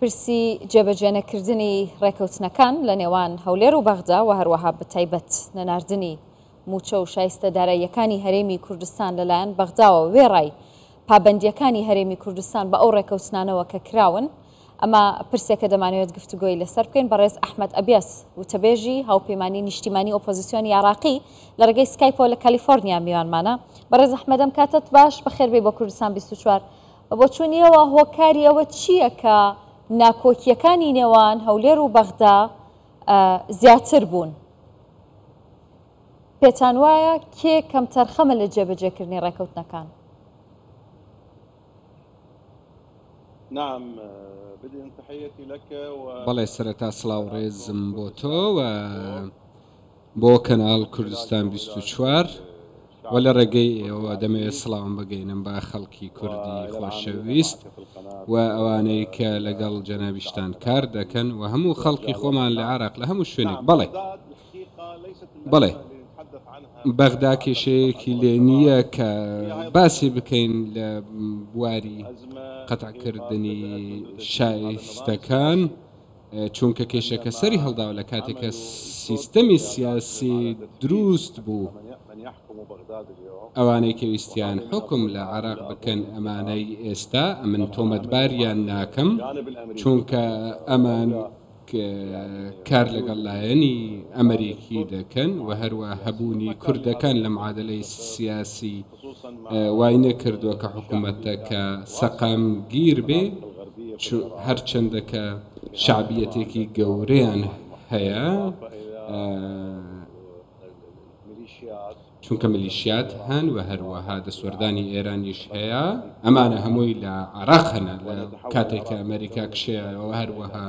پرسی جێبەجێنەکردنی ڕێکەوتنەکان لە نێوان هەولێر و بەغدا و هەروەها بەتایبەت نەناردنی مووچە و شایستە داراییەکانی هەرێمی کوردستان لەلایەن بەغداوە وێڕای پابەندییەکانی هەرێمی کوردستان بە ئەو ڕێکەوتنانەوە کە کراون، ئەمە پرسێکە دەمانەوێت گفتوگۆی لەسەر بکەین. بەڕێز ئەحمەد ئەبیەس، وتەبێژی هاوپەیمانی نیشتیمانی ئۆپۆزیسیۆنی عێراقی لە ڕێگەی سکایپەوە لە کالیفۆرنیا میوانمانە. بەڕێز ئەحمەد ئەم کاتەت باش، بەخێربێی بۆ کوردستان 24. بە بۆچوونی ئێوە هۆکاری ئەوە چییە کە ناکۆکییەکانی نێوان هەولێر و بەغدا زیاتر بوون؟ پێتان وایە کێ کەمتەرخەمە لە جێبەجێکردنی ڕێکەوتنەکان؟ بەڵێ سەرەتا سڵاو ڕێزم بۆ تۆ و بۆ کەناڵ کوردستان 24 و لە ڕێگەی ئێوە دەمەوێت سڵاوم بگەینم بە خەڵکی کوردی خۆشەویست و ئەوانەی کە لەگەڵ جەنابیشتان کار دەکەن و هەموو خەڵکی خۆمان لە عراق لە هەموو شوێنێک بەڵێ بەڵێ بەغدا کێشەیەکی لێ نییە کە باسی بکەین لە بواری قەتعکردنی شایستەکان چونکە کێشەکە سەری هەڵداوە لە کاتێک کە سیستەمی سیاسی دروست بوو ئەوانەی کە ویستیان حوکم لە عێراق بکەن ئەمانەی ئێستا ئەمن تۆمەتباریان ناکەم چونکە ئەمان کار لەگەڵ لایەنی ئەمریکی دەکەن و هەروە هەبوونی کوردەکان لە معادلەی سیاسی وای نەکردووە کە حکوومەتەکە سەقامگیر بێ هەرچەندە کە شەعبیەتێکی گەورەیان هەیە چونکە ملیشیات هەن و هەروەها دەستوەردانی ئێرانیش هەیە ئەمانە هەمووی لە عراق هەنە لە کاتێک کە ئەمریکا کشەیەوە هەروەها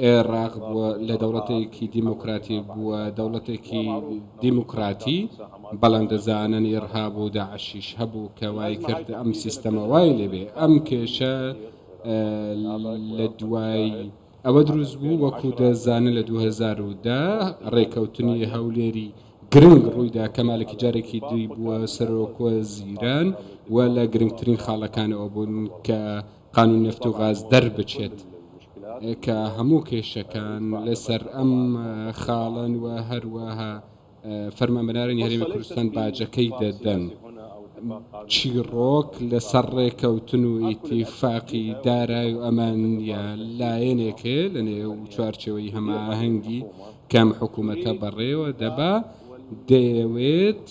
عێراق بووە لە دەوڵەتێکی دیموکراتی بووە دەوڵەتێکی دیموکراتی بەڵام دەزانن ئیرهاب و داعشیش هەبوو کە وای کرد ئەم سیستەمە وای لێبێ ئەم کێشە لە دوای ئەوە دروست بوو وەکو دەزانن لە 2010 ڕێکەوتنی هەولێری گرنگ ڕوویدا کە مالکی جارێکی دوی بووە سەرۆکوەزیران و لە گرنگترین خاڵەکانەوە بوون کە قانون نەفت و غاز دەربچێت کە هەموو کێشەکان لەسەر ئەم خاڵەن و هەروەها فەرمانبەرانی هەرێمی کوردستان باجەکەی دەدەن. چیڕۆک لەسەر ڕێکەوتن و ئیتیفاقی دارای و ئەمان یا لایەنێک هەیە لە نێو چوارچێوەی هەماهەنگی کەم حکوومەتە بەڕێوە دەبا دەیەوێت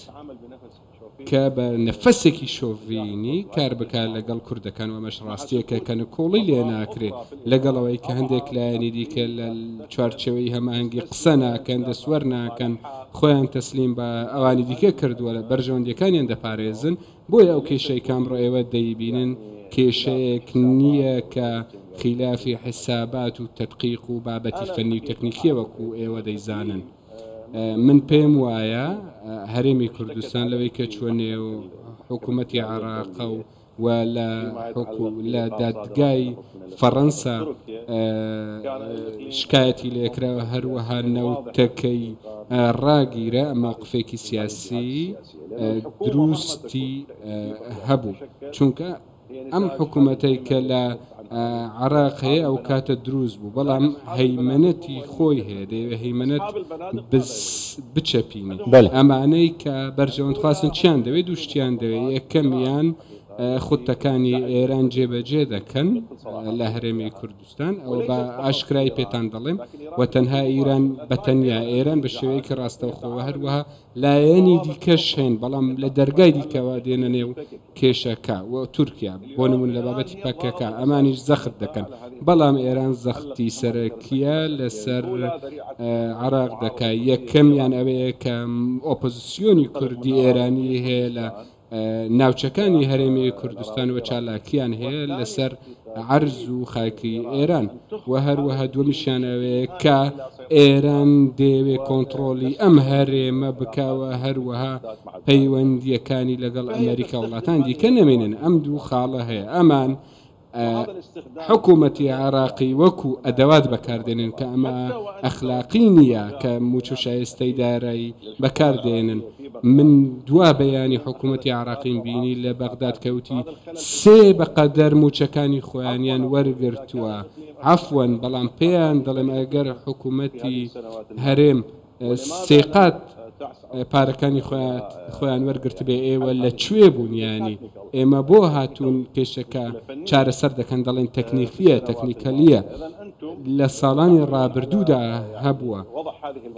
کە بە نەفەسێکی شۆڤینی کار بکات لەگەڵ کوردەکان و ئەمەش ڕاستییەکە کە نکۆڵی لێ ناکرێ لەگەڵ ئەوەی کە هەندێک لایەنی دیکە لە چوارچێوەی هەماهەنگی قسە ناکەن دەستوەر ناکەن خۆیان تەسلیم بە ئەوانی دیکە کردووە لە بەرژەوەندیەکانیان دەپارێزن بۆیە ئەو کێشەی کە ئەمڕۆ ئێوە دەیبینن کێشەیەک نییە کە خیلافی حسابات و تەدقیق و بابەتی فەنی و تەکنیکیە وەکو ئێوە دەیزانن. من پێم وایە هەرێمی کوردستان لەوەی کە چووە نێو حکوومەتی عێراقە و و لە لە دادگای فەڕەنسا شکایەتی لێکرا هەروەها نەوتەکەی ڕاگیرا مەوقفێکی سیاسی دروستی هەبوو چونکە ئەم حکوومەتەی کە لە عراق هەیە ئەو کاتە دروست بوو بەڵام هەیمەنەتی خۆی هەیە دەیەوێ هەیمەنەت بچەپینی ئەمانەی کە بەرژەوەند خواستن چیان دەوێت دوو شتیان دەوێت یەکەمیان خوتەکانی ئێران جێبەجێ دەکەن لە هەرێمی کوردستان ئەوە بە ئاشکرای پێتان دەڵێم و تەنها ئیران بە تەنیا ئێران بە شێوەیەکی ڕاستەوخۆوە هەروەها لایەنی دیکەش هەن بەڵام لە دەرگای دیکەوە دێنە نێو کێشەکە و تورکیا بۆ نمونە لە بابەتی پەکەکە ئەمانیش زەخت دەکەن بەڵام ئێران زەختی سەرەکیە لەسەر عراق دەکا یەکەمیان ئەوەیە کە ئۆپۆزیسیۆنی کوردی ئێرانی هەیە لە ناوچەکانی هەرێمی کوردستان و چالاکیان هەیە لەسەر عەرز و خاکی ئێران و هەروەها دووەمیشیان ئەوەیە کە ئێران دەیەوێ کۆنتڕۆڵی ئەم هەرێمە بکا و هەروەها پەیوەندییەکانی لەگەڵ ئەمەریکا و وڵاتان دیکە نەمێنن ئەم دوو خاڵە هەیە ئەمان. حکوومەتی عێراقی وەکو ئەدەوات بەکاردێنن کە ئەمە ئەخلاقی نییە کە مووچە و شایستەی دارایی بەکاردێنن. من دوا بەیانی حکوومەتی عێراقیم بینی لە بەغداد کەوتی سێ بەقەدەر مووچەکانی خۆیانیان وەرگرتووە. عەفوەن بەڵام پێیان دەڵێم ئەگەر حکوومەتی هەرێم سێقات پارەکانی خۆیان وەرگرتبێ ئێوە لە کوێ بوون یانی ئێمە بۆ هاتوون کێشەکە چارەسەر دەکەن دەڵێن تەکنیکیە تەکنیکەلیە لە ساڵانی ڕابردوودا هەبووە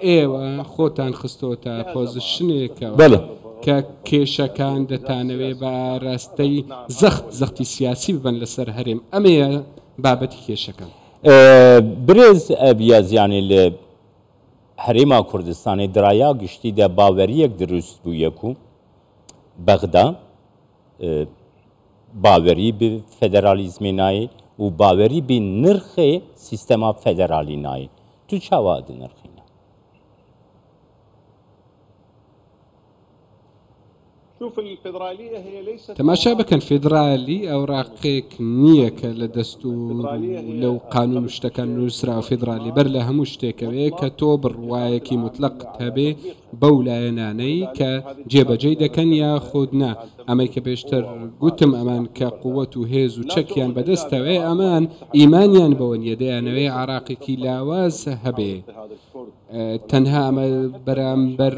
ئێوە خۆتان خستۆتە پۆزیشنێکەوە کە کێشەکان دەتانەوێ بە ئاراستەی زەخت زەختی سیاسی ببەن لەسەر هەرێم ئەمەیە بابەتی کێشەکان. برێز ئەبیاز یانی لە هەرێما کوردستانێ درایا گشتی دە باوەریەک دروست بوویە کو بەغدا باوەری bi فێدرالیزمێ نایێ و باوەری bi نرخێ سیستەما فێدرالی نایێ. تو چاوا دنرخینە؟ تەماشا بکەن فیدرالی ئەوراقێک نییە کە لە دەستور و لەو قانون و شتەکان نووسراوە فیدرالی بەر لە هەموو شتێکەوەیە کە تۆ بڕوایەکی موتلەقت هەبێ بەو لایەنانەی کە جێبەجێی دەکەن یاخود نا ئەمەی کە پێشتر گوتم ئەمان کە قوت و هێز و چەکیان بەدەستەوەیە ئەمان ئیمانیان بەوە نییە دەیانەوێ عێراقێکی لاواز هەبێ. تەنها ئەمە بەرامبەر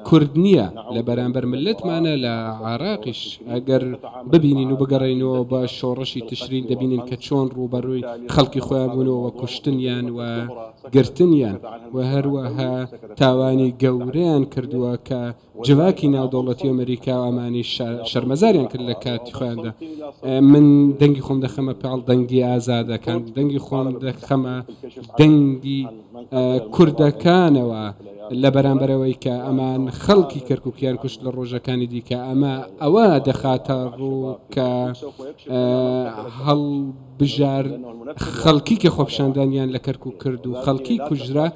کورد نییە لە بەرامبەر ملتمانە لە عراقیش ئەگەر ببینین و بگەڕێینەوە بە شۆڕشی تشرین دەبینین کە چۆن ڕووبەڕووی خەڵکی خۆیان بوونەوە کوشتنیان و گرتنیان و هەروەها تاوانی گەورەیان کردووە کە جڤاکی ناودەوڵەتی ئەمریکا و ئەمانیش شەرمەزاریان کرد لە کاتی خۆیاندا. من دەنگی خۆم دەخەمە پاڵ دەنگی ئازادەکان، دەنگی خۆم دەخەمە دەنگی کوردەکانەوە لە بەرامبەرەوەی کە ئەمان خەڵکی کەرکوکیان کوشت لە ڕۆژەکانی دیکە ئەمە ئەوە دەخاتە ڕوو کە هەڵبژار خەڵکی کە خۆپیشاندانیان لە کەرکوک کرد و خەڵکی کوژرا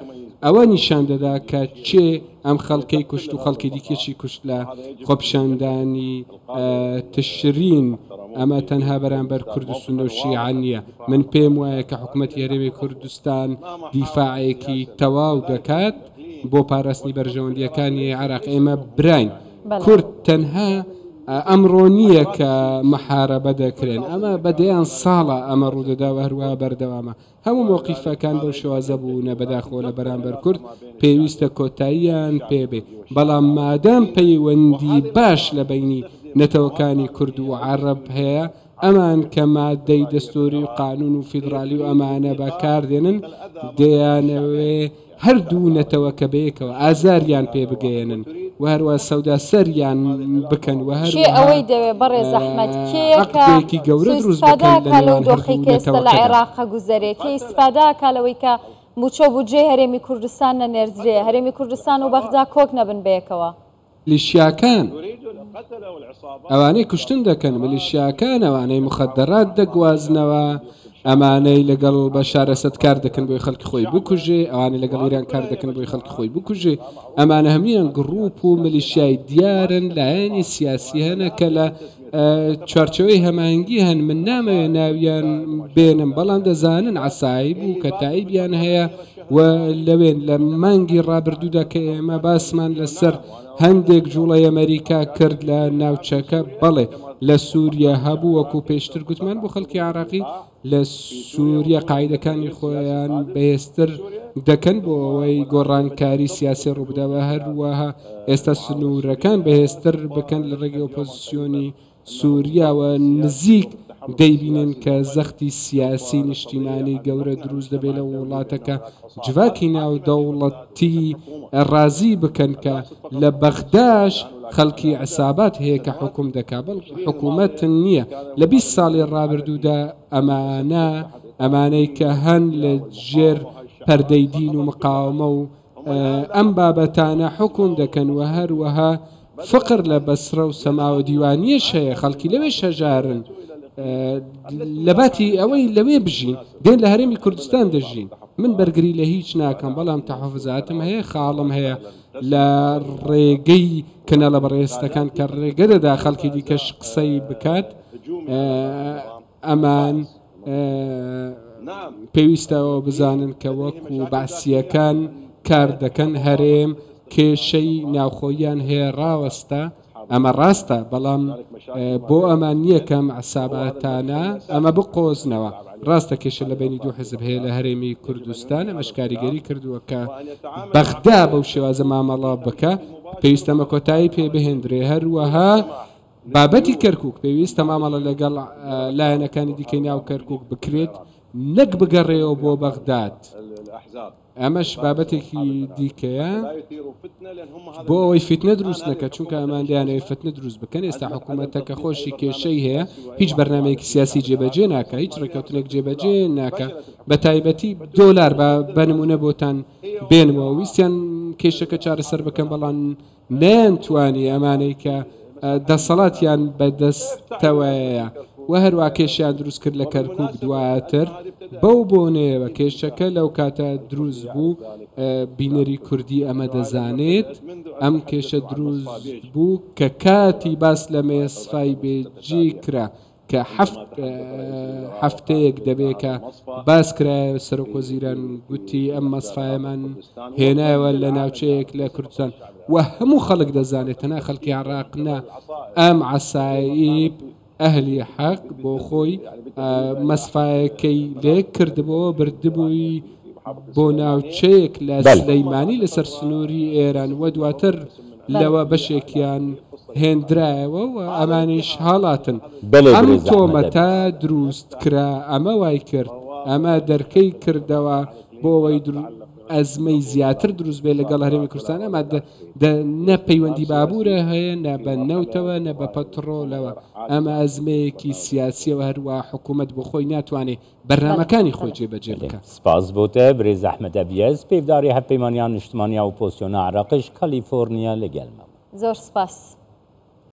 ئەوە نیشان دەدا کە چێ ئەم خەڵکەی کوشت و خەڵکی دیکەشی کوشت لە خۆپیشاندانی تشرین، ئەمە تەنها بەرامبەر کورد و سوننە و شیعە نییە، من پێم وایە کە حکومەتی هەرێمی کوردستان دیفاعێکی تەواو دەکات بۆ پاراستنی بەرژەوەندییەکانی عێراق، ئێمە براین، کورد تەنها ئەمڕۆ نییە کە محارەبە دەکرێن، ئەمە بە دەیان ساڵە ئەمە ڕوودەدا و هەروەها بەردەوامە. هەموو مەوقیفەکان بەو شێوازە بوونە بەداخەوە لە بەرامبەر کورد پێویستە کۆتاییان پێ بێ بەڵام مادام پەیوەندی باش لە بەینی نەتەوەکانی کورد و عەڕەب هەیە ئەمان کە مادەی دەستوری و قانون و فیدڕالی و ئەمانە بە کار دێنن دەیانەوێ هەردوو نەتەوەکە بەیەکەوە ئازاریان پێ بگەیەنن و هەروە سەودا سەریان بکەن و کێ هەروەها ئەوەی دەوێ بەڕێز ئەحمەد کێیە کە عەقدێکی گەورە دروست سوئیستفادە بکەن لە ئەکا لەو نێوان دۆخەی هەردوو کە ئێستا لە نەتەوەکەدا. عێراق ئەگوزەرێ کێ ئیستفادە ئەکا لەوەی کە مووچە و بودجەی هەرێمی کوردستان نەنێردرێ هەرێمی کوردستان و بەغدا کۆک نەبن بەیەکەوە؟ میلیشیاکان ئەوانەی کوشتن دەکەن، میلیشیاکان ئەوانەی موخەدەرات دەگوازنەوە، ئەمانەی لەگەڵ بەشار ئەسەد کار دەکەن بۆی خەڵکی خۆی بکوژێ، ئەوانەی لەگەڵ ئیران کار دەکەن بۆی خەڵکی خۆی بکوژێ، ئەمانە هەموویان گڕوپ و میلیشیای دیارن، لایەنی سیاسی هەنە کە لە چوارچێوەی هەماهەنگی هەن، من نامەوێ ناویان بێنم، بەڵام دەزانن عەسایب و کەتایبیان هەیە و لەوێن. لە مانگی ڕابردوودا کە ئێمە باسمان لەسەر هەندێک جوڵەی ئەمەریکا کرد لە ناوچەکە، بەڵێ لە سووریا هەبوو، وەکو پێشتر گوتمان بۆ خەڵکی عێراقی لە سووریا قاعیدەکانی خۆیان بەهێزتر دەکەن بۆ ئەوەی گۆڕانکاری سیاسی ڕووبدا و هەروەها ئێستا سنوورەکان بەهێزتر بکەن لە ڕێگەی ئۆپۆزسیۆنی سووریاوە نزیک دەیبینن کە زەختی سیاسی نیشتیمانی گەورە دروست دەبێت لە وڵاتەکە جڤاکی ناودەوڵەتی ڕازی بکەن کە لە بەغداش خەڵکی عسابات هەیە کە حکوم دەکا بەڵکو حکوومەت نییە لە 20 ساڵی ڕابردوودا ئەمانە ئەمانەی کە هەن لە ژێر پەردەی دین و مقاومە و ئەم بابەتانە حوکم دەکەن و هەروەها فقر لە بەسرە و سەماوە دیوانیەش هەیە خەڵکی لەوێش هەژارن لەباتی ئەوەی لەوێ بژین دێن لە هەرێمی کوردستان دەژین من بەرگری لە هیچ ناکەم بەڵام تەحەفزاتم هەیە خاڵم هەیە لە ڕێگەی کەناڵە بەڕێستەکان کە ڕێگە دەدا خەڵکی دیکەش قسەی بکات. ئەمان پێویستە ئەوە بزانن کە وەکو بەعسییەکان کار دەکەن، هەرێم کێشەی ناوخۆییان هەیە ڕاوەستە، ئەمە ڕاستە، بەڵام بۆ ئەمان نییە کە ئەم عەساباتانە ئەمە بقۆزنەوە. ڕاستە کێشە لە بەینی دوو حزب هەیە لە هەرێمی کوردستان، ئەمەش کاریگەری کردووە کە بەغدا بەو شێوازە مامەڵە بکا، پێویستە ئەمە کۆتایی پێ بهێندرێ، هەروەها بابەتی کەرکوک پێویستە مامەڵە لەگەڵ لایەنەکانی دیکەی ناو کەرکوک بکرێت نەک بگەڕێەوە بۆ بەغداد. ئەمەش بابەتێکی دیکەیە بۆ ئەوەی فیتنە دروست نەکە چونکە ئەمان دەیانەوێت فتنە دروست بکەن ئێستا حکوومەتە کە خۆشی کێشەی هەیە هیچ بەرنمەیەکی سیاسی جێبەجێ ناکە هیچ ڕێککەوتنێک جێبەجێ ناکە بە تایبەتی دۆلار بە بە نمونە بۆتان بێنمەوە ویستیان کێشەکە چارەسەر بکەن بەڵام نەیانتوانی ئەمانەی کە دەسەڵاتیان بەدەستەوەیە و هەروا کێشیان دروست کرد لە کەرکک دواتر بەو بۆنەیەوە کێشەکە لەو کاتە دروست بوو بینەری کوردی ئەمە دەزانێت ئەم کێشە دروست بوو کە کاتی باس لە مێسفای بێجی کرا کە هەفتەیەک دەبێ کە باس کرایە سەرۆک وەزیران گوتی ئەم مەسفایەمان هێنایەوە لە ناوچەیەک لە کوردستان و هەموو خەڵک دەزانێت تەنها خەڵکی عراق نا ئەم عەسایب ئەهلی حەق بۆ خۆی مەسفایەکەی لێک کردبووەوە بردبووی بۆ ناوچەیەک لە سلەیمانی لەسەر سنووری ئێران و دواتر لەوە بەشێکیان هێندرایەوە و ئەمانیش هەڵاتن. ئەم تۆمەتە دروست کرا، ئەمە وای کرد، ئەمە دەرکەی کردەوە بۆ ئەوەی ئەزمەی زیاتر دروست بێت لەگەڵ هەرێمی کوردستان، ئەمە نە پەیوەندی بە ئابوورە هەیە، نە بە نەوتەوە، نە بە پەتڕۆلەوە، ئەمە ئەزمەیەکی سیاسییە و هەروا حکوومەت بۆ خۆی ناتوانێت بەرنامەکانی خۆی جێبەجێ بکا. سپاس بۆ تە برێز ئەحمەد ئەبیەز، پێڤداری هەڤپەیمانیا نیشتمانیا ئۆپۆزسیۆنا عراقیش کالیفۆرنیا لە گەل مە بوو. زۆر سپاس.